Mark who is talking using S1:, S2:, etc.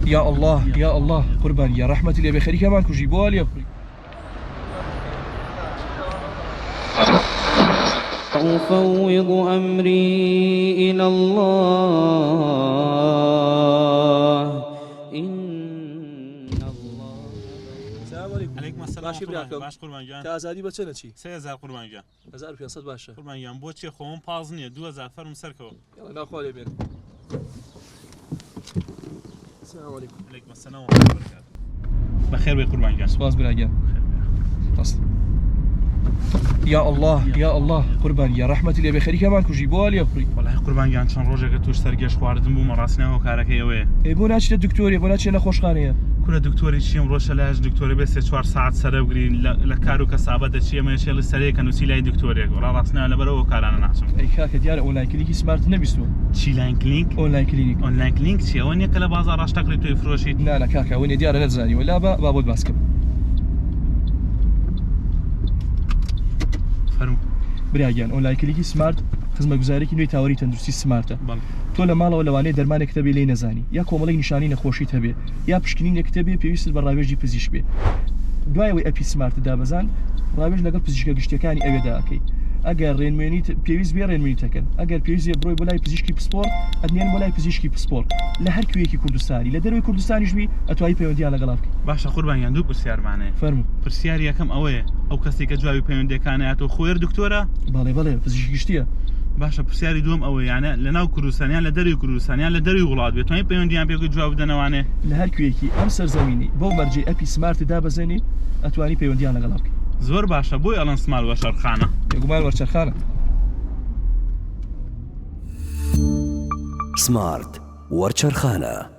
S1: یا اللە یا اللە قوربان گیان ڕەحمەتی لێبێ خەریکە مان کوژی بۆ وا لێ بڕی.
S2: أفوض أمري إلى الله إن الله
S1: سلام علیکم
S3: علیکم السلام
S1: باشی براکەم
S3: باش قوربان گیان
S1: تا ئازادی بە چەنە چی
S3: 3000 قوربان گیان
S1: 1500 باشە
S3: قوربان گیان بۆ چیە خۆم پاز نییە 2000 فەرم سەرکەوە
S1: یاڵا ناخوا لێ بێن سلام علیکم
S3: علیکم السلام و رحمة الله وبرکاته بەخێر بێی قوربان گیان
S1: سپاس برا گیان سپاس یا اللە یا اللە قوربان گیان ڕەحمەتی لێ بێ خەریکە مان کوژی بۆ وا لێ بڕی
S3: وەڵای قوربان گیان چەند ڕۆژێکە توش سەرگێژ خواردن بوومە ڕاستی ناو هۆکارەکەی ئەوەیە
S1: ئەی بۆ ناچیتە دکتۆرێ بۆ ناچیتە نەخۆشخانەیە
S3: کورە دکتۆری چیم ڕۆشە لایش دکتۆرە بێ سێ چوار ساعت سەرە بگری لە کار و کەسابەت دەچی ئەمە چێڵی سەرەیە کە نووسی لای دکتۆرێک وەڵا ڕاست ناوە لەبەر ئەو هۆکارانە ناچم.
S1: ئەی کاکە دیارە ئۆنلاین کلینکی سمارت نەبیستووە.
S3: چی لاین کلینک؟
S1: ئۆنلاین کلینیک.
S3: ئۆنلاین کلینک چیە؟ ئەوە نیە کە لە بازاڕا شتە کڕی تۆی فرۆشیت؟
S1: نا نا کاکە ئەوە نیە دیارە نەتزانیوە لا با با بۆت باس کەم.
S3: فەرموو.
S1: برا گیان ئۆنلاین کلینکی سمارت خزمەتگوزاریەکی نوێی تاوەری تەندروستی سمارتە.
S3: بەڵێ.
S1: تۆ لە ماڵەوە لەوانەیە دەرمانێکت هەبێ لێی نەزانی یا کۆمەڵێک نیشانەی نەخۆشیت هەبێ یا پشکنینێکت هەبێ پێویستت بە ڕاوێژی پزیشک بێ دوای ئەوەی ئەپی سمارتت دابەزاند ڕاوێژ لەگەڵ پزیشکە گشتیەکانی ئەوێدا ئەکەی ئەگەر ڕێنموێنیت پێویست بێ ڕێنموێنیت ئەکەن ئەگەر پێویست بێ بڕۆی بۆ لای پزیشکی پسپۆڕ ئەتنێرن بۆ لای پزیشکی پسپۆڕ لە هەر کوێیەکی کوردستانی لە دەرەوەی کوردستانیش بی ئەتوانی پەیوەندیان لەگەڵا بکەی.
S3: باشە قوربان گیان دوو پرسیارمان هەیە.
S1: فەرموو.
S3: پرسیاری یەکەم ئەوەیە ئەو کەسەی کە جوابی پەیوەندیەکان ئەیاتەوە خۆی هەر دکتۆرە؟
S1: بەڵێ بەڵێ پزیشکی گشتیە.
S3: باشە پرسیاری دووەم ئەوەیە یانە لە ناو کوردستان یان لە دەرەوەی کوردستان یان لە دەرەوەی وڵات بێت توانی پەیوەندیان پێ بکەیت جواب بدەنەوانێ؟
S1: لە هەر کوێیەکی ئەم سەرزەمینەی بەو مەرجەی ئەپی سمارتت دابەزێنی ئەتوانی پەیوەندیان لەگەڵا بکەی.
S3: زۆر باشە بۆی ئەڵێن سمارت وەرچەرخانە.
S1: بێگومان وەرچەرخانە.
S4: سمارت وەرچەرخانە.